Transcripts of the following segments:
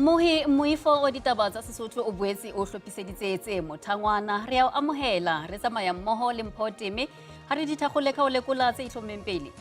Mohi moifo wa ditaba tsa Sesotho o boetse o hlophiseditse tse mothangwana. Re a o amohela, re tsamaya mmoho le Mpho Teme ha re dithakgole ka ho lekola tse itlhommeng pele.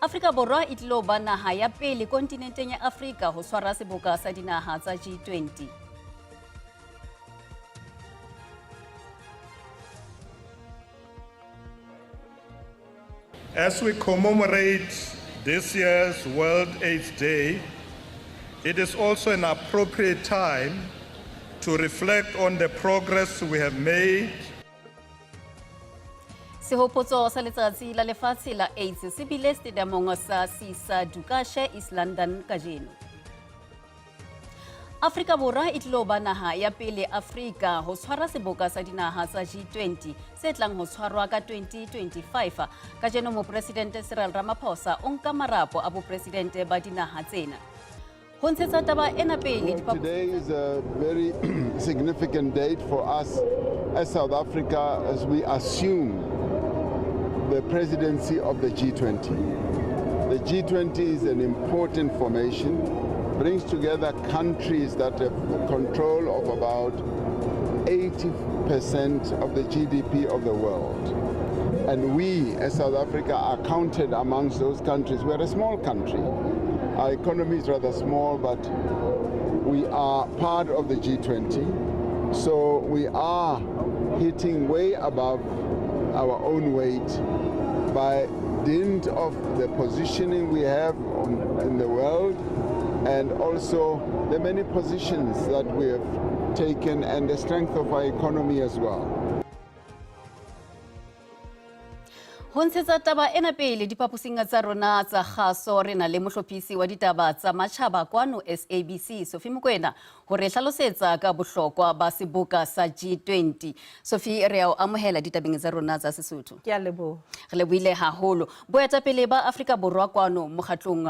Afrika Borwa e tlilo ba naha ya pele kontinenteng ya Afrika ho tshwara seboka sa dinaha tsa G20. As we commemorate this year's World AIDS Day, it is also an appropriate time to reflect on the progress we have made. Sehopotso sa letsatsi la lefatshe la AIDS se bile stadiumong sa Sisa Dukashe, East London kajeno. Afrika Borwa e tlilo ba naha ya pele Afrika ho tshwara seboka sa dinaha tsa G20 se tlang ho tshwarwa ka 2025. Kajeno Mopresidente Cyril Ramaphosa o nka marapo a bopresidente ba dinaha tsena. Ho ntshetsa taba ena pele Well, today is a very significant date for us as South Africa as we assume the presidency of the G20. The G20 is an important formation, brings together countries that have control of about 80% of the GDP of the world. And we, as South Africa, are counted amongst those countries. We're a small country. Our economy is rather small, but we are part of the G20. So we are hitting way above our own weight by dint of the positioning we have in the world and also the many positions that we have taken and the strength of our economy as well. Ho ntshetsa taba ena pele diphaposing tsa rona tsa kgaso re na le mohlophisi wa ditaba tsa matjhaba kwano SABC Sophie Mokoena ho re hlalosetsa ka bohlokwa ba seboka sa G20. Sophie, re a o amohela ditabeng tsa rona tsa Sesotho. Ke a leboha. Re lebohile haholo. Boetapele ba Afrika Borwa kwano mokgatlong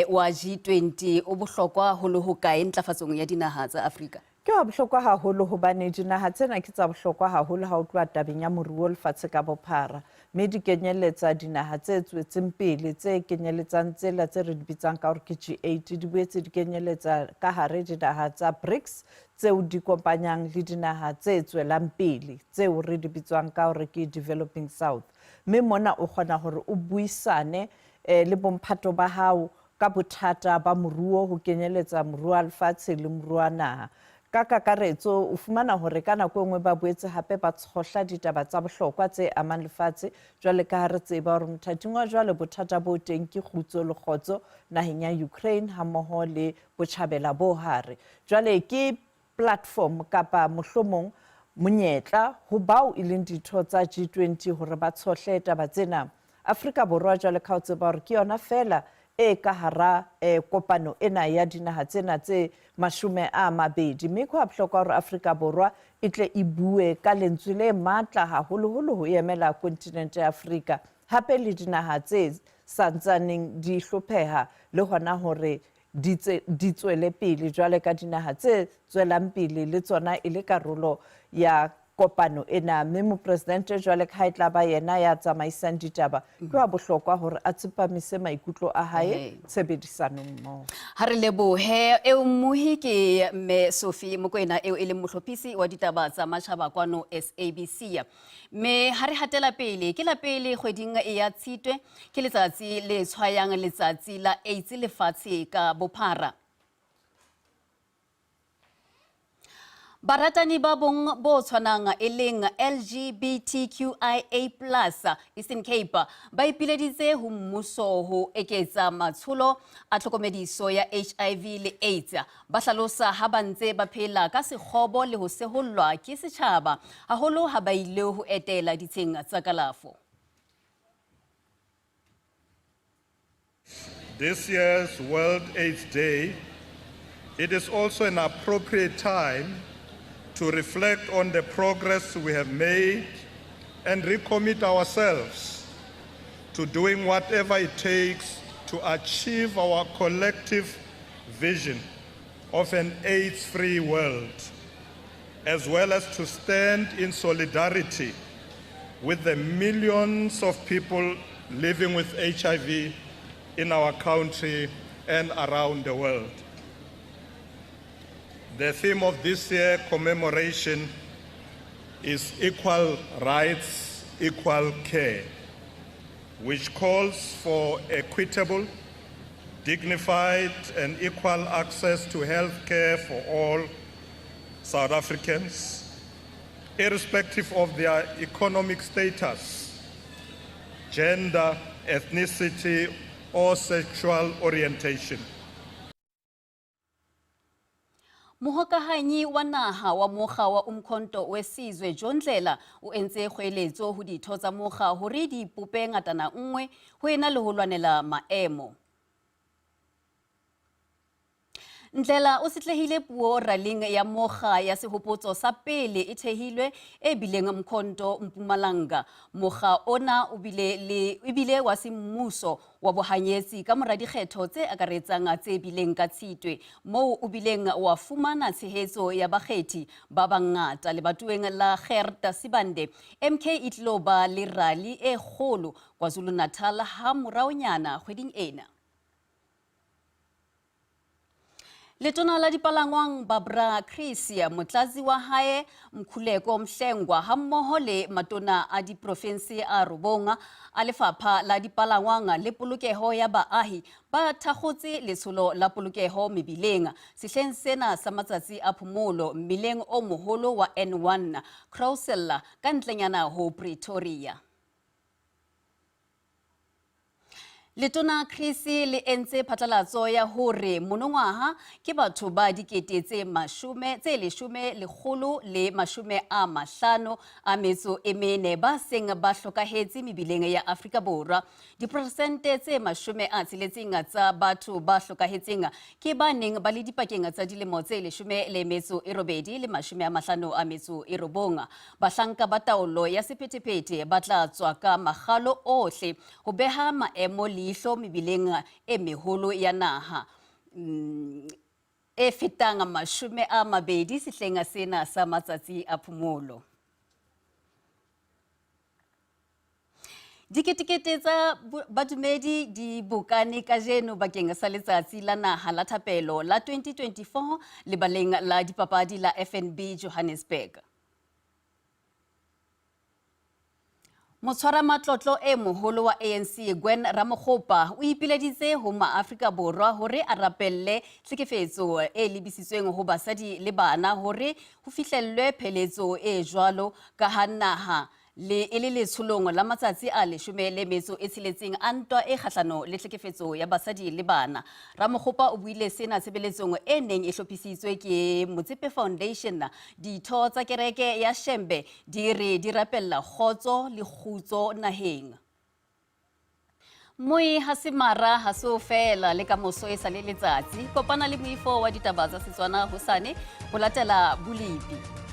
wa G20 o bohlokwa ho le hokae ntlafatsong ya dinaha tsa Afrika? Ke wa bohlokwa haholo hobane dinaha tsena ke tsa bohlokwa haholo ha o tloha tabeng ya moruo lefatshe ka bophara, mme di kenyelletsa dinaha tse tswetseng pele tse kenyelletsang tsela tse re di bitsang ka hore ke G8, di boetse di kenyelletsa ka hare dinaha tsa BRICS tseo di kopanyang le dinaha tse tswelang pele tseo re di bitswang ka hore ke Developing South. Mme mona o kgona hore o buisane le bomphato ba hao ka bothata ba moruo ho kenyeletsa moruo wa lefatshe le moruo wa naha. Ka kakaretso, o fumana hore ka nako e nngwe ba boetse hape ba tshohla ditaba tsa bohlokwa tse amang lefatshe, jwale ka ha re tseba hore mothating wa jwale bothata bo teng ke kgutso le kgotso naheng ya Ukraine hammoho le Botjhabela bo Hare. Jwale ke platform kapa mohlomong monyetla ho bao e leng ditho tsa G20 hore ba tshohle taba tsena. Afrika Borwa jwale ka ho tseba hore ke yona feela e ka hara kopano ena ya dinaha tsena tse 20, mme ke hwa bohlokwa hore Afrika Borwa e tle e bue ka lentswe le matla haholoholo ho emela kontinente ya Afrika hape le dinaha tse sa ntsaneng di hlopheha le hona hore di di tswele pele jwale ka dinaha tse tswelang pele le tsona e le karolo ya kopano ena. Mme mopresidente jwale ka ha e tla ba yena ya tsamaisang ditaba, ke wa bohlokwa hore a tsepamise maikutlo a hae tshebedisanong mmoho. Ha re lebohe. Eo mmohi ke Mme Sophie Mokoena eo e leng mohlophisi wa ditaba tsa matjhaba kwano SABC. Mme ha re hatela pele, ke la pele kgweding ya Tshitwe, ke letsatsi le tshwayang letsatsi la AIDS lefatshe ka bophara. Baratani ba bong bo tshwanang e leng LGBTQIA plus Eastern Cape ba ipileditse ho mmuso ho eketsa matsholo a tlhokomediso ya HIV le AIDS. Ba hlalosa ha ba ntse ba phela ka sekgobo le ho sehollwa ke setjhaba, haholo ha ba ile ho etela ditsheng tsa kalafo. This year's World AIDS Day, it is also an appropriate time to reflect on the progress we have made and recommit ourselves to doing whatever it takes to achieve our collective vision of an AIDS-free world, as well as to stand in solidarity with the millions of people living with HIV in our country and around the world. The theme of this year commemoration is Equal Rights, Equal Care, which calls for equitable, dignified, and equal access to health care for all South Africans, irrespective of their economic status, gender, ethnicity, or sexual orientation. Mohokahanyi wa naha wa mokga wa Umkhonto we Sizwe John Ndlela o entse kgoeletso ho ditho tsa mokga hore di ipope ngatana nngwe ho ena le ho lwanela maemo. Ndlela o setlehile puo raleng ya mokga ya sehopotso sa pele e thehilwe e bileng Mkhonto Mpumalanga. Mokga ona o bile le ebile wa semmuso wa bohanyetsi ka mora dikgetho tse akaretsang tse bileng ka Tshitwe, moo o bileng wa fumana tshehetso ya bakgethi ba bangata lebatoweng la Gert Sibande. MK e tlilo ba le rally e kgolo KwaZulu-Natal ha moraonyana kgweding ena. Letona la dipalangwang Barbara Creecy, motlatsi wa hae Mkhuleko Mhlengwa hammoho le matona a diprofense a robong a lefapha la dipalangwang le polokeho ya baahi ba thakgotse letsholo la polokeho mebileng sehleng sena sa matsatsi a phomolo mmileng o moholo wa N1 Crowsella ka ntlenyana ho Pretoria. Letona Creecy le entse phatlalatso ya hore monongwaha ke batho ba dikete tse mashome tse leshome lekgolo le mashome a mahlano a metso e mene ba seng ba hlokahetse mebileng ya Afrika Borwa. Diperesente tse 60 tsa batho ba hlokahetseng ke ba neng ba le dipakeng tsa dilemo tse 18 le 59. Bahlanka ba taolo ya sephethephethe ba tla tswa ka makgalo ohle ho beha maemo leihlo mebileng e meholo ya naha e fetang 20 sehleng sena sa matsatsi a phomolo. Diketekete tsa badumedi di bokane kajeno bakeng sa letsatsi la naha la thapelo la 2024 lebaleng la dipapadi la FNB Johannesburg. Motshwaramatlotlo e moholo wa ANC Gwen Ramokgopa o ipileditse ho maAfrika Borwa hore a rapelle tlhekefetso e lebisitsweng ho basadi le bana hore ho fihlellwe pheletso e jwalo ka ha naha le e le letsholong la matsatsi a 16 a ntwa e kgahlano le tlhekefetso ya basadi le bana. Ramokgopa o buile sena tshebeletsong e neng e hlophisitswe ke Motsepe Foundation. Ditho tsa kereke ya Shembe di re di rapella kgotso le kgutso naheng. Moi ha se mara ha se o fela le ka moso e sa le letsatsi. Kopana le moifo wa ditaba tsa Setswana hosane ho latela Bolipi.